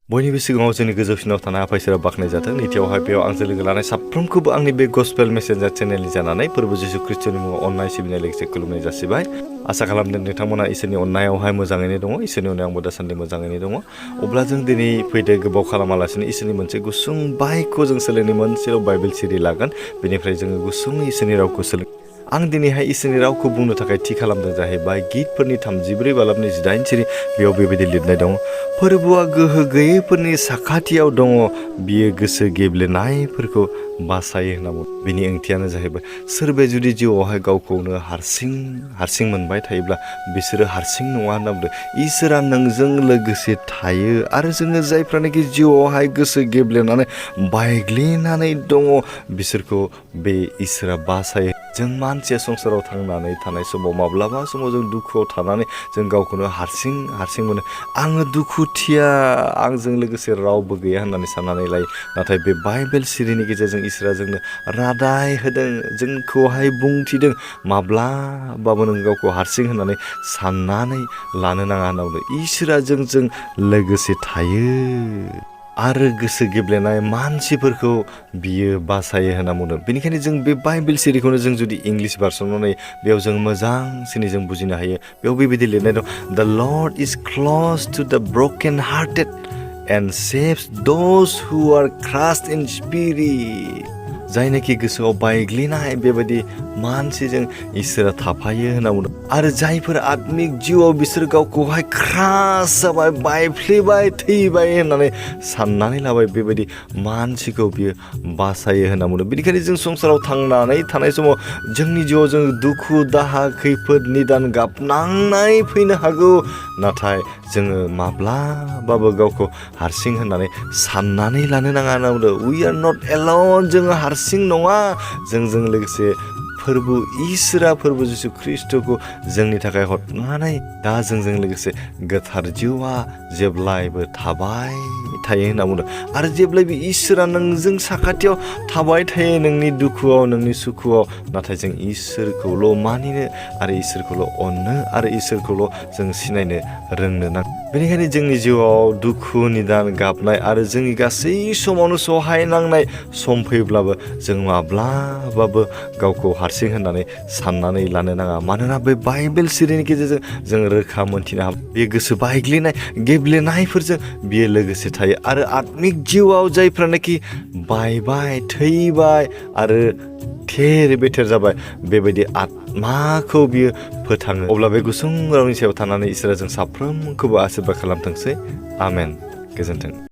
बयनिबो सिगाङाव जोंनि गोजौसिनाव थानाय आफा इसोरा बाख्नाय जाथों। नैथियावहाय बेयाव आंजों लोगो लानाय साफ्रोमखौबो आंनि बे गस्पेल मेसेन्जार चेनेलनि जानानै फोरबो जिसु ख्रिस्टनि मुङाव अननाय सिबिनाय लोगोसे खुलुमनाय जासिबाय। आसा खालामदों नोंथांमोना इसोरनि अननायावहाय मोजाङैनो दङ। इसोरनि अननायाव आंबो दासान्दि मोजाङैनो दङ। अब्ला जों दिनै फैदो गोबाव खालामालासिनो इसोरनि मोनसे गुसुं बाइकखौ जों सोलोंनो मोनसेल' बाइबेल सिरि लागोन। बेनिफ्राय जोङो गुसुङै इसोरनि रावखौ सोलों। आं दिनैहाय इसोरनि रावखौ बुंनो थाखाय थि खालामदों जाहैबाय गितफोरनि 34 बालाबनि 18 सिरि बेयाव बेबायदि लिरनाय दङ। फोरबोआ गोहो गैयैफोरनि साखाथियाव दङ, बियो गोसो गेब्लेनायफोरखौ बासायो होनना बुङो। बेनि ओंथियानो जाहैबाय सोरबाया जुदि जिउआवहाय गावखौनो हारसिं मोनबाय थायोब्ला बिसोरो हारसिं नङा होनना बुंदों। इसोरा नोंजों लोगोसे थायो आरो जोङो जायफ्रानोखि जिउआवहाय गोसो गेब्लेनानै बायग्लिनानै दङ बिसोरखौ बे इसोरा बासायो। जों मानसिया संसाराव थांनानै थानाय समाव माब्लाबा समाव जों दुखुआव थानानै जों गावखौनो हारसिं मोनो। आङो दुखुथिया, आंजों लोगोसे रावबो गैया होननानै साननानै लायो। नाथाय बे बाइबेल सिरिनि गेजेरजों इसोरा जोंनो रादाय होदों, जोंखौहाय बुंथिदों माब्लाबाबो नों गावखौ हारसिं होननानै साननानै लानो नाङा होनना बुंदों। इसोरा जोंजों लोगोसे थायो आरो गोसो गेब्लेनाय मानसिफोरखौ बियो बासायो होनना बुंदों। बेनिखायनो जों बे बाइबेल सिरिखौनो जों जुदि इंलिश भार्सनाव नायो बेयाव जों मोजांसिनै जों बुजिनो हायो। बेयाव बेबायदि लिरनाय दं, The Lord is close to the broken hearted and saves those who are crushed in spirit. जायनाखि गोसोआव बायग्लिनाय बेबायदि मानसिजों इसोरा थाफायो होनना बुंदों। आरो जायफोर आत्मिक जिउआव बिसोर गावखौहाय क्रास जाबाय, बायफ्लेबाय, थैबाय होननानै साननानै लाबाय, बेबायदि मानसिखौ बियो बासायो होनना बुंदों। बेनिखायनो जों संसाराव थांनानै थानाय समाव जोंनि जिउआव जों दुखु दाहा खैफोद निदान गाबनांनाय फैनो हागौ। नाथाय जोङो माब्लाबाबो गावखौ हारसिं होननानै साननानै लानो नाङा होनना बुंदों। We are not alone, जोङो हारसिं नङा। जोंजों लोगोसे फोरबो इसोरा, फोरबो जिसु ख्रिस्टखौ जोंनि थाखाय हरनानै दा जोंजों लोगोसे गोथार जिउआ जेब्लायबो थाबाय थायो होनना बुंदों। आरो जेब्लायबो इसोरा नोंजों साखाथियाव थाबाय थायो, नोंनि दुखुआव, नोंनि सुखुआव। नाथाय जों इसोरखौल' मानिनो आरो इसोरखौल' अननो आरो इसोरखौल' जों सिनायनो रोंनो नांगौ। बेनिखायनो जोंनि जिउआव दुखु निदान गाबनाय आरो जोंनि गासै समावनो सहाय नांनाय सम फैब्लाबो जों माब्लाबाबो गावखौ हारसिं होननानै साननानै लानो नाङा। मानोना बे बाइबेल सिरिनि गेजेरजों जों रोखा मोनथिनो हायो, बे गोसो बायग्लिनाय गेब्लेनायफोरजों बियो लोगोसे थायो। आरो आत्मिक जिउआव जायफ्रानोखि बायबाय, थैबाय आरो थेर बेथेर जाबाय, बेबायदि आत्माखौ बियो फोथाङो। अब्ला बे गुसुं रावनि सायाव थानानै इसोरा जों साफ्रोमखौबो आशीर्बाद खालामथोंसै। आमेन। गोजोन्थों।